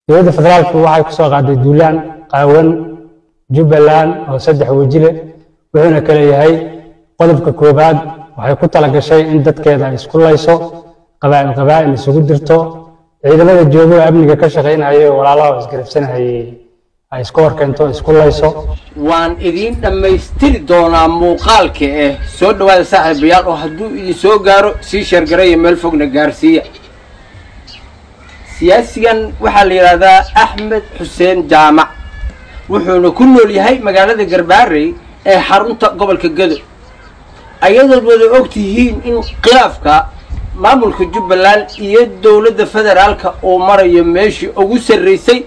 Dowladda federaalku waxay ku soo qaaday duulaan qaawan Jubbaland oo saddex weji leh, wuxuuna kale yahay qodobka koowaad: waxay ku talagashay in dadkeeda ay isku layso, qabaa'il qabaa'il isugu dirto, ciidamada joogo amniga ka shaqaynayay oo walaalaha oo isgarabsanayay ay isku horkeento, isku layso. Waan idiin dhammaystiri doonaa muuqaalka. Soo dhawaada saaxiibayaal, oo hadduu idin soo gaaro sii sheergaraya, meel fogna gaarsiiya. Siyaasigan waxaa la yidhaahdaa Axmed Xuseen Jaamac, wuxuuna ku nool yahay magaalada Garbaarey ee xarunta gobolka Gado. Ayadood wada og tihiin in khilaafka maamulka Jubbaland iyo dowladda federaalka uu marayo meeshii ugu sarraysay,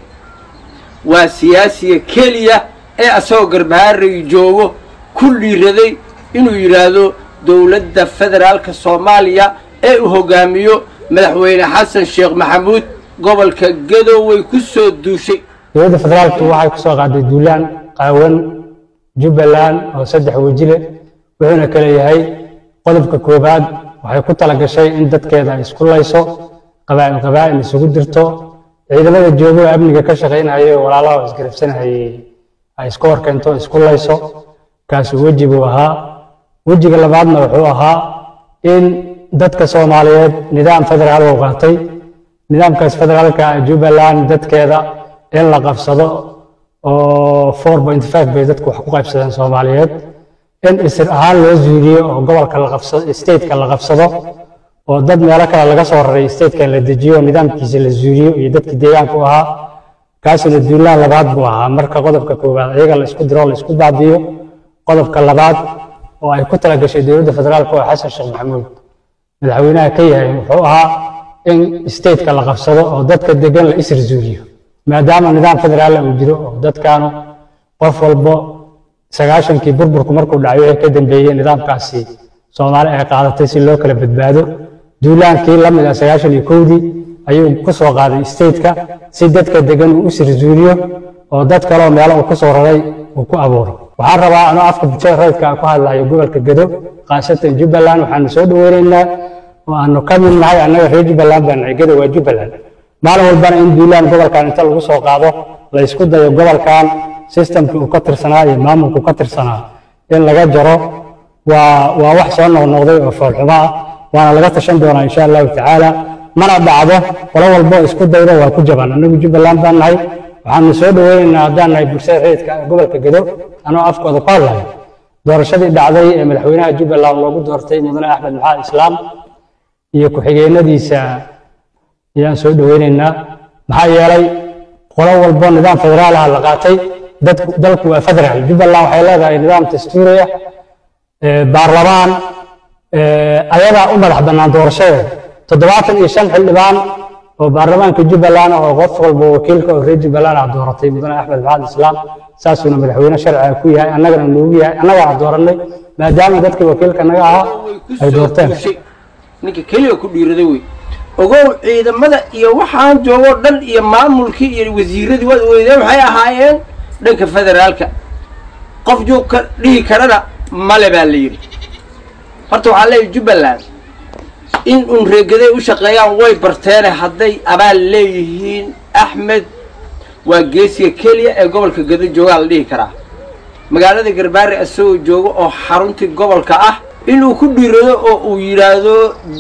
waa siyaasiga keliya ee asagoo Garbaarey joogo ku dhiiraday inuu yidhaahdo dowladda federaalka Soomaaliya ee uu hogaamiyo madaxweyne Xasan Sheekh Maxamuud gobolka Gadow way ku soo duushay. Dowladda federaalku waxay ku soo qaaday duulaan qaawan Jubbaland oo saddex weji leh, wuxuuna kale yahay qodobka koowaad: waxay ku talagashay in dadkeeda ay isku layso, qabaa'il qabaa'il isugu dirto, ciidamada joogo amniga ka shaqaynayay oo walaalaha oo isgarabsanayay ay isku horkeento, isku layso. Kaasi weji buu ahaa. Wejiga labaadna wuxuu ahaa in dadka Soomaaliyeed nidaam federaal uu qaatay, nidaamkaas federaalka Jubbaland dadkeeda in la qabsado oo 4.5 bay dadku wax ku qaybsadeen Soomaaliyeed, in isir ahaan loo zuuliyo oo gobolka la qabsado, stateka la qabsado, oo dad meelo kale laga soo raray statekan la dejiyo, nidaamkiisa la zuuliyo iyo dadkii deegaanka u ahaa. Kaasina duulaan labaad buu ahaa. Marka qodobka koowaad iyaga la isku diro, la isku baabiyo. Qodobka labaad oo ay ku talagashay dowladda federaalka oo Xasan Sheekh Maxamuud madaxweynaha ka yahay wuxuu ahaa in stateka la qabsado oo dadka degan la isir zuuliyo, maadaama nidaam federaal uu jiro oo dadkaanu qof walbo 90kii burburku markuu dhacay wixii ka dambeeyey nidaamkaasi Soomaali ay qaadatay si loo kala badbaado. Duulaankii la mid ah 91dii ayuu ku soo qaaday stateka si dadka degan uu u sirzuuliyo oo dad kaleo meelo uu ku soo raray uu ku abuuro. Waxaan rabaa anoo afka bulshada rayidka ku hadlayo gobolka Gado, khaasatan Jubbaland, waxaanu soo dhaweynaynaa oo aanu ka mid nahay annaga reer Jubbaland baan nahay. Gado waa Jubbaland. Maalin walbana in duulaan gobolkan inta lagu soo qaado la isku dayo gobolkan systemkii uu ka tirsanaa iyo maamulku ka tirsanaa in laga jaro waa wax soo noqnoqday oo foolxumo ah, waana laga tashan doonaa insha Allahu tacaala. Mana dhacdo, qolo walbo isku daydo waa ku jaban. Annagu Jubbaland baan nahay, waxaanu soo dhaweynaynaa haddaan nahay bulshada rayidka gobolka Gado anoo afkooda ku hadlayo doorashadii dhacday ee madaxweynaha Jubbaland loogu doortay mudane Axmed Maxamed Islaam iyo ku-xigeenadiisa ayaan soo dhaweynaynaa. Maxaa yeelay qolo walbo nidaam federaal ah la qaatay, dadku dalku waa federaal. Jubbaland waxay leedahay nidaam dastuuri ah, baarlamaan ayadaa u madax bannaan doorashadeeda, 75 xildhibaan oo baarlamaanka Jubbaland ah oo qof walba wakiilka oo reer Jubbaland ah dooratay mudane Axmed Maxamed Islaam, saasuuna madaxweyne sharciga ku yahay, annagana noogu yahay, annagaana doorannay maadaama dadkii wakiilka naga ahaa ay doorteen. Ninka keliya ku dhiirada wey. Ogow, ciidamada iyo waxaan joogoo dhan iyo maamulkii iyo wasiiradii waad weydeen waxay ahaayeen dhanka federaalka, qof joog ka dhihi karana male baa la yidhi. Horta waxaa leeyahy Jubbaland in uun reegaday u shaqeeyaan way barteene, hadday abaal leeyihiin Axmed waa geesiga keliya ee gobolka Gado joogaa la dhihi karaa. Magaalada Garbaare isagoo joogo oo xaruntii gobolka ah inuu ku dhiirado oo uu yidhaahdo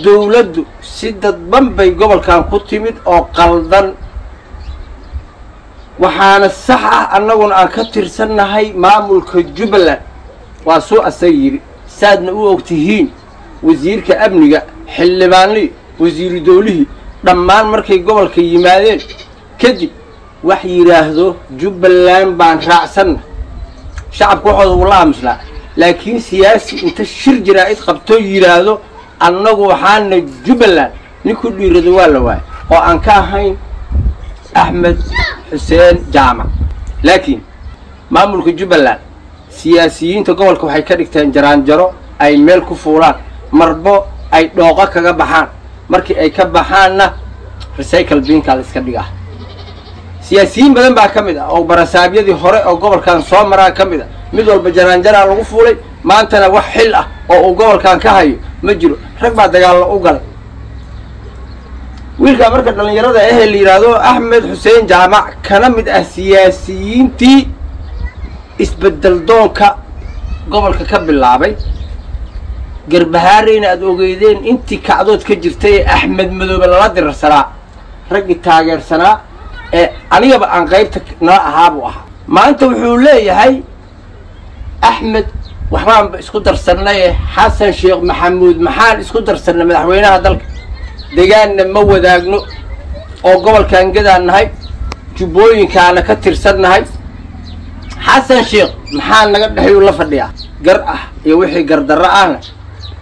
dowladdu si dadban bay gobolkan ku timid oo qaldan, waxaana sax ah annaguna aan ka tirsannahay maamulka Jubbaland, waa suu asaga yidhi. Saadna u og tihiin wasiirka amniga, xildhibaanihii, wasiiru dowlihii dhammaan markay gobolka yimaadeen kadib wax yidhaahdo Jubbaland baan raacsanna, shacabka waxooda wuu la aamusnaa. Laakiin siyaasi inta shir jaraa'id qabtoo yidhaahdo annagu waxaana Jubbaland, ninku dhiirado waa la waayay oo aan ka ahayn Axmed Xuseen Jaamac. Laakiin maamulka Jubbaland siyaasiyiinta gobolka waxay ka dhigteen jaraanjaro ay meel ku fuulaan, marbo ay dhooqo kaga baxaan, markii ay ka baxaanna recycle binkaa la iska dhigaa. Siyaasiyiin badan baa ka mid ah oo barasaabyadii hore oo gobolkan soo maraa ka mid ah, mid walba jaraanjaraa lagu fuulay, maantana wax xil ah oo uu gobolkan ka hayo ma jiro. Rag baa dagaallo u galay. Wiilkaa marka dhallinyarada ahee la yidhaahdo Axmed Xuseen Jaamac, kana mid ah siyaasiyiintii isbeddel doonka gobolka ka bilaabay Garbahaareyna, aada ogeydeen intii kacdood ka jirtay ee Axmed Madoobe lala dirarsanaa, raggii taageersanaa ee anigaba aan qaybta nala ahaa buu ahaa. Maanta wuxuu leeyahay Axmed waxbaanba isku darsannaye Xasan Sheekh Maxamuud maxaan isku darsannay madaxweynaha dalka? Degaanna ma wadaagno oo gobolkan gadaan nahay, jubbooyinkaana ka tirsannahay. Xasan Sheekh maxaa naga dhexyuu la fadhiyaa? Gar ah iyo wixii gardarro ahna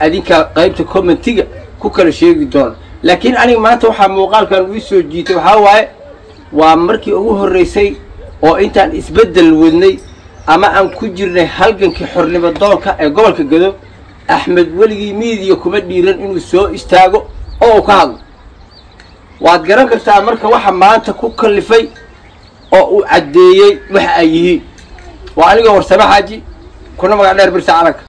adinkaa qaybta commentiga ku kala sheegi doona. Laakiin aniga maanta waxaa muuqaalkan ii soo jiitay waxaa waaye, waa markii ugu horreysay oo intaan isbeddel wadnay ama aan ku jirnay halgankii xornimo doonka ee gobolka Gado, Axmed weligii miidiya kuma dhiiran inuu soo istaago oo uu ka hadlo. Waad garan kartaa marka waxa maanta ku kallifay oo uu caddeeyey waxa ay yihiin. Waa anigoo Warsame Xaaji, kuna magac dheer Birta Calanka.